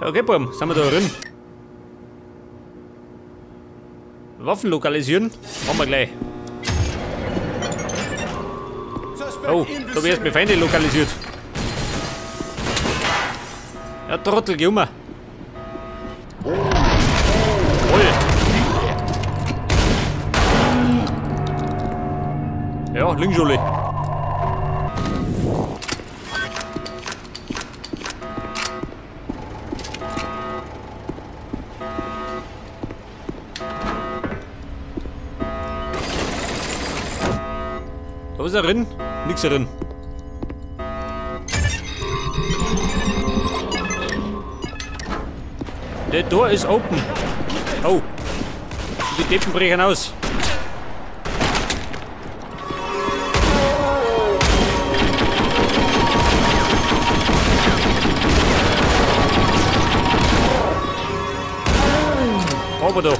Okay, Buben, sind wir da drin. Waffen lokalisieren. Machen wir gleich. Oh, da wird erst Feinde lokalisiert. Ja, Trottel, geh um. Voll. Ja, links alle. Da ist er drin? Nix drin. The door is open. Oh. Die Deppen brechen aus. Aber da.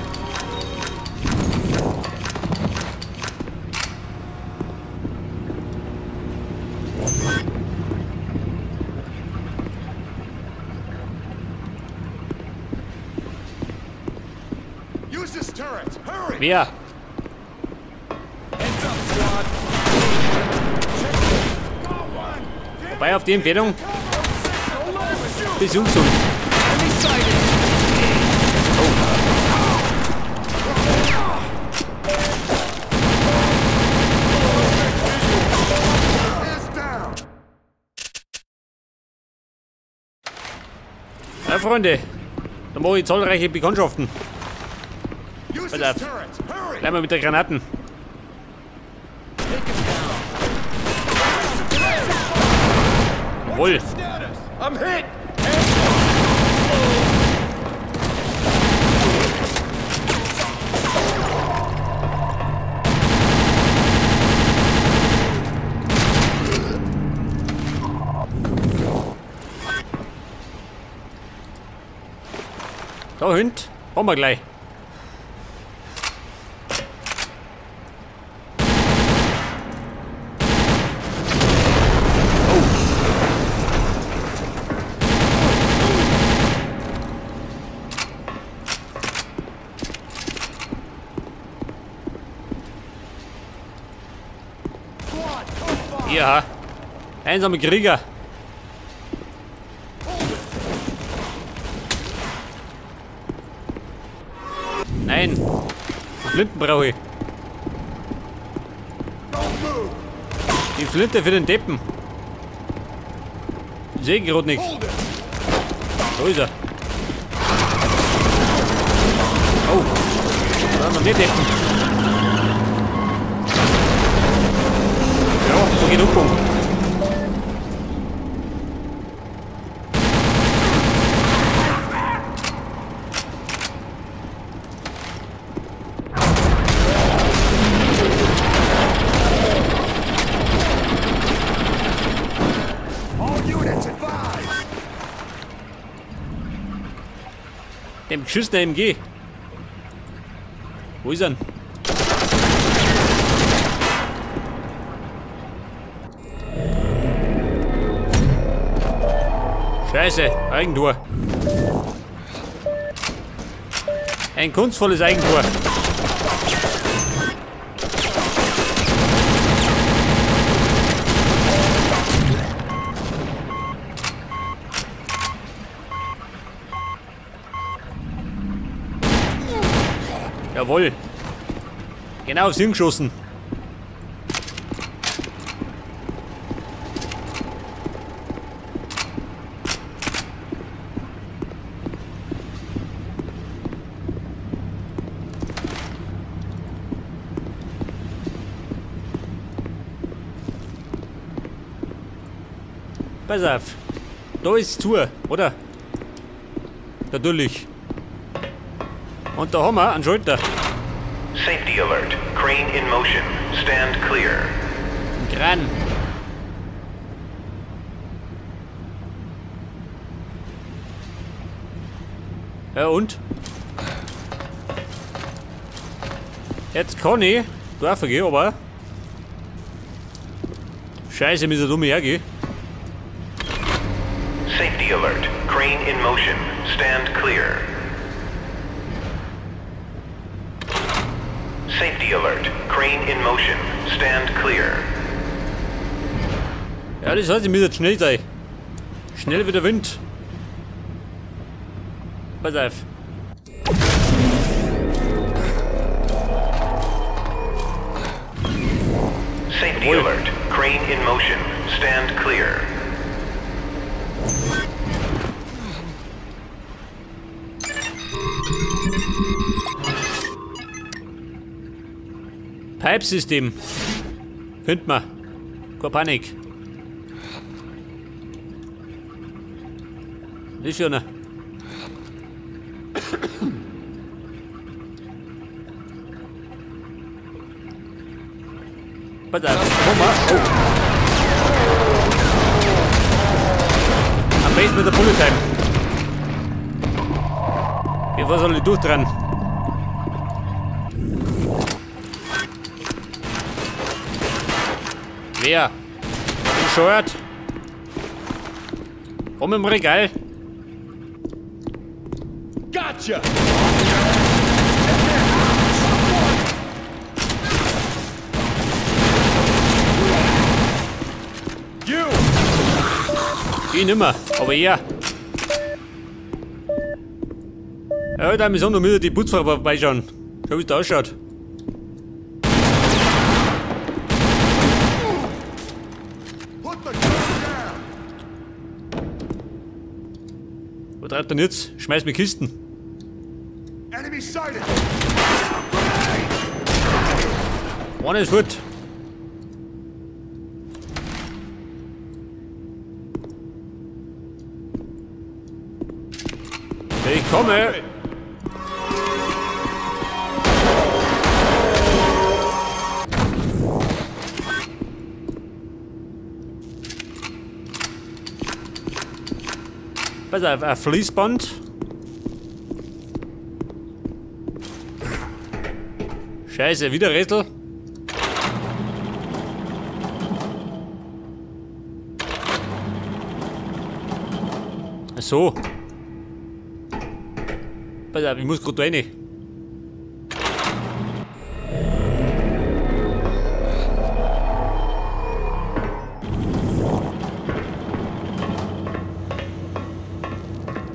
Wer? Wobei auf die Empfehlung. Bisschen ungesund. Oh. Ja, Freunde, da mache ich zahlreiche Bekanntschaften. Pass auf. Gleich mal mit der Granaten. Jawohl. Da hinten haben wir gleich. Ja, einsame Krieger. Nein, Flinten brauche ich. Die Flinte für den Deppen. Ich sehe gerade nichts. Da ist er. Oh, da haben wir nicht Deppen. Ja, so geht um. Dem beschissenen MG. Wo ist er denn? Scheiße, Eigentor. Ein kunstvolles Eigentor. Jawohl. Genau aufs Hirn geschossen. Pass auf. Da ist zu, oder? Natürlich. Und da haben wir einen Schalter. Safety alert. Crane in motion. Stand clear. Ein Kran. Ja und? Jetzt kann ich drauf gehen, aber Scheiße, mir ist ja dumm hergehen. Safety alert. Crane in motion. Stand clear. Safety alert. Crane in motion. Stand clear. Ja, das heißt, ich muss jetzt schnell sein. Schnell wie der Wind. Pass auf. Safety alert. Crane in motion. Stand clear. Pipe-System. Findet man. Keine Panik. Das ist ja noch. Pass auf, komm mal. Oh. Am besten mit der Bullet Time. Bevor soll ich durchdrehen? Wer? Bescheuert? Rum im Regal. Gotcha! Ich nimmer, aber er. Ja, da müssen wir noch wieder die Putzfrau vorbeischauen. Schau, wie es da ausschaut. Wo treibt er denn jetzt? Schmeiß mir Kisten. Einer ist fort. Ich komme! Pass auf, ein Fließband. Scheiße, wieder Rätsel. So. Pass auf, ich muss grad rein.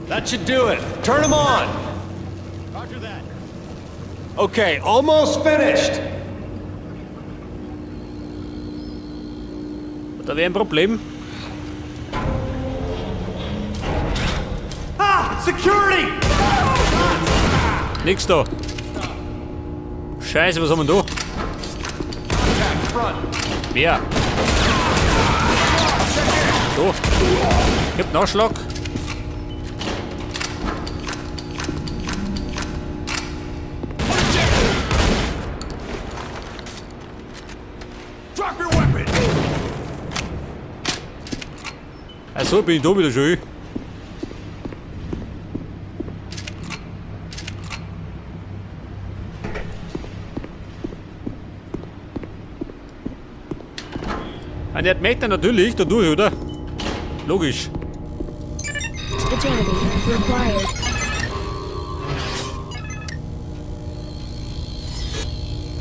That should do it. Turn them on. Roger that. Okay, almost finished. Da wäre ein Problem. Ah, security! Nix da. Scheiße, was haben wir da? Wer? So. Gibt Nachschlag. Achso, bin ich da wieder schön. Und der möchte natürlich da durch, oder? Logisch.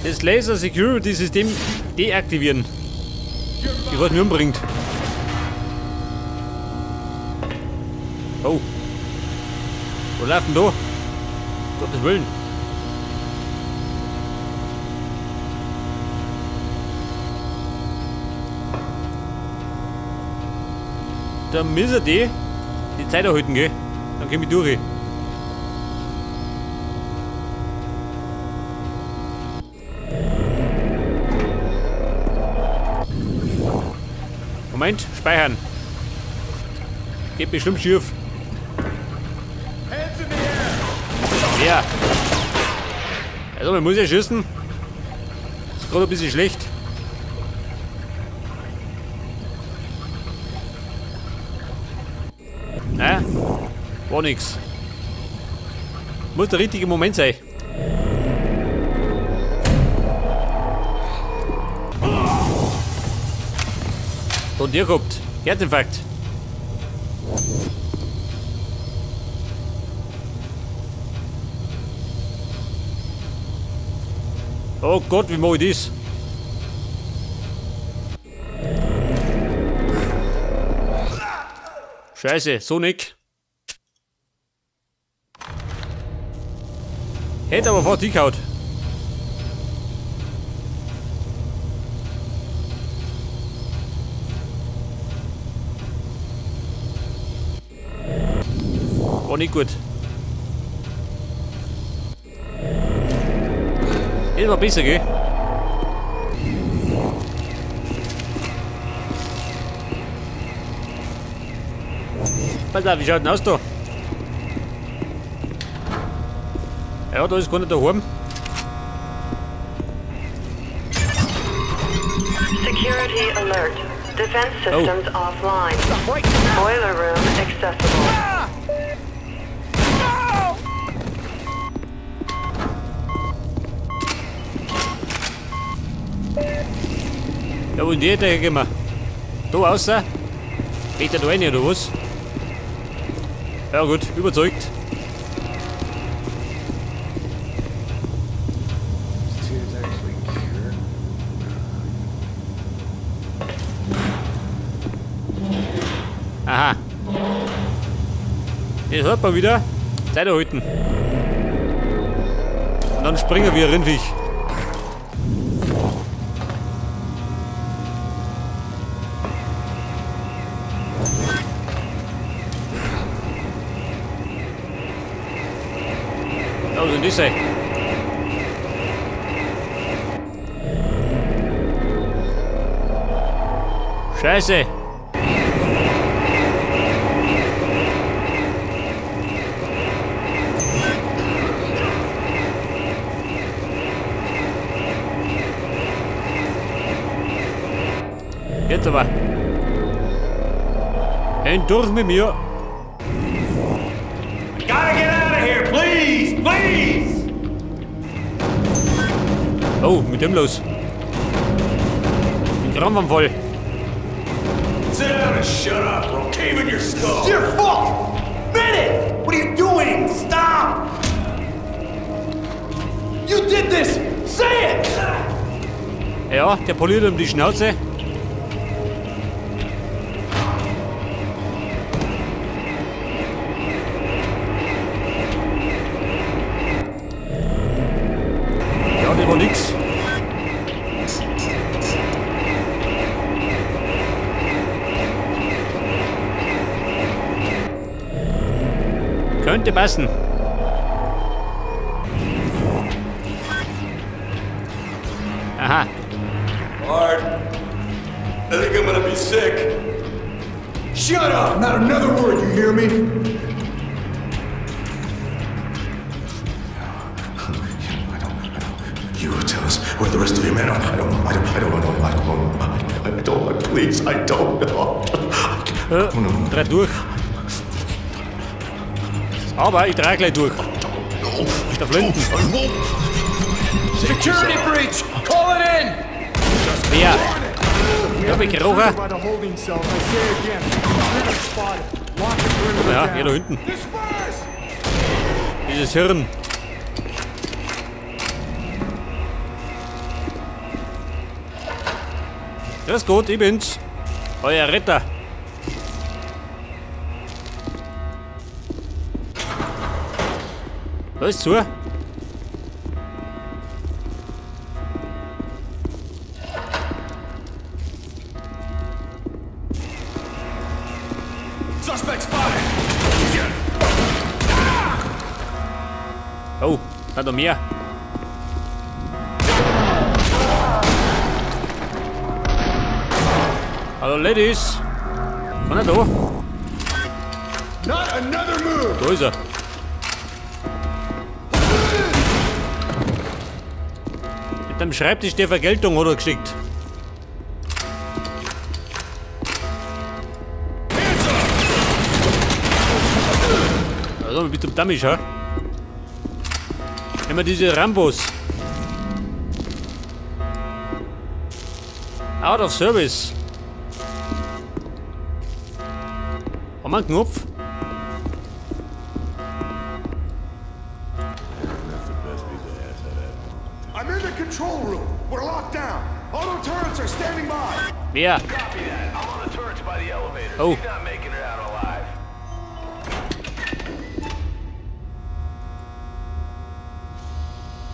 Das Laser Security System deaktivieren. Die was mich umbringt. Oh. Wo läuft denn da? Um Gottes Willen. Da müssen die Zeit erhalten, gell? Dann komm ich durch. Moment, speichern. Geht bestimmt schief. Ja. Also man muss ja schießen. Ist gerade ein bisschen schlecht. Na, war nix. Muss der richtige Moment sein. Und ihr gehabt. Herzinfarkt. Oh Gott, wie mache ich das? Scheiße, so nicht. Hätte aber fast hingehauen. War nicht gut. Das war besser, gell? Pass auf, wie schaut denn aus da? Ja, da ist keiner daheim. Security alert. Defense systems offline. Boiler room accessible. Ja, wo in die Ecke gehen wir? Da außer? Geht der da rein oder was? Ja gut, überzeugt. Aha. Jetzt hört man wieder. Zeit erhalten. Und dann springen wir Rindviech. Ja, was soll das sein? Scheiße! Jetzt aber. Hindurch mit mir. Gotta get out of here, please, please. Oh, mit dem los. Den Krampfanfall. Sit down and shut up, or I'll cave in your skull. It's your fault. Minute! What are you doing? Stop! You did this! Say it! Ja, der poliert ihm die Schnauze. Ja, das war nix. Könnte passen. Aha. Art, I think I'm gonna be sick. Shut up! Not another word, you hear me? I don't. You tell us where the rest of your men are. I don't, please, I don't know. Dreh durch. Aber ich dreh gleich durch. Der Flinten. Security breach! Call it in! Wer? Ich hab mich gerochen. Ja, hier da hinten. Dieses Hirn. Das ist gut, ich bin's. Euer Retter. Da ist zu. Suspect spotted. Oh, da noch mehr. Hallo Ladies. Kann er da? Not another move. Da ist er. Mit dem Schreibtisch der Vergeltung hat er geschickt. Also, bist du dummig, hä? Immer diese Rambos. Out of service. Haben wir einen Knopf? I'm in the control room. We're locked down. Auto turrets are standing by. Wer? Copy that. I'm on the turrets by the elevators. Oh. He's not making it out alive.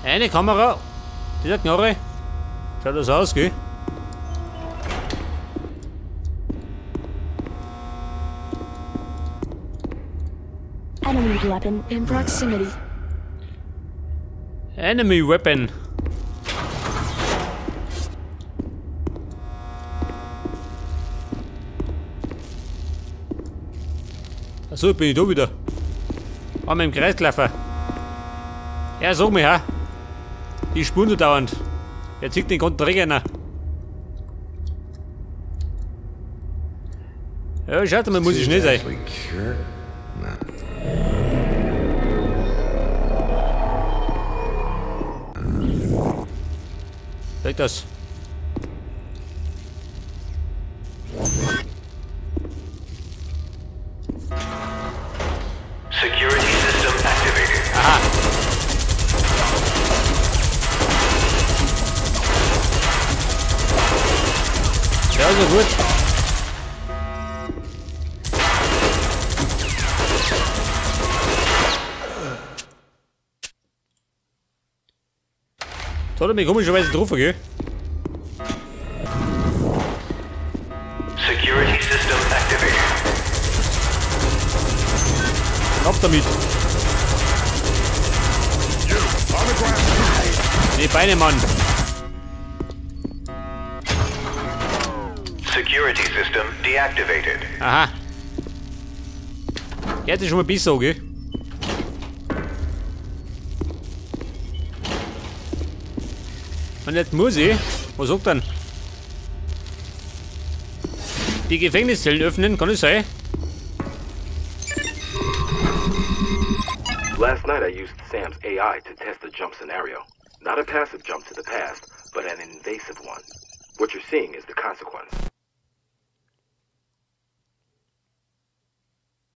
Eine Kamera. Dieser Knarre. Schaut das aus, gell? Enemy weapon in proximity. Enemy weapon. Achso, bin ich da wieder. Ah, mit dem Kreis gelaufen. Ja, sag mir, ha. Die spuren so dauernd. Er zieht den ganzen Dreck rein. Ja, schaut mal, muss ich schnell sein. Weg das. Security system activated. Aha. Ja, so gut. Da hat er mich komischerweise getroffen, gell? Security system activated. Ab damit. Die Beine, Mann. Security system deactivated. Aha. Jetzt ist schon mal besser, gell? Und jetzt muss ich. Was sagt denn? Die Gefängniszellen öffnen, kann es sein? Last night I used Sam's AI to test the jump scenario. Not a passive jump to the past, but an invasive one. What you're seeing is the consequence.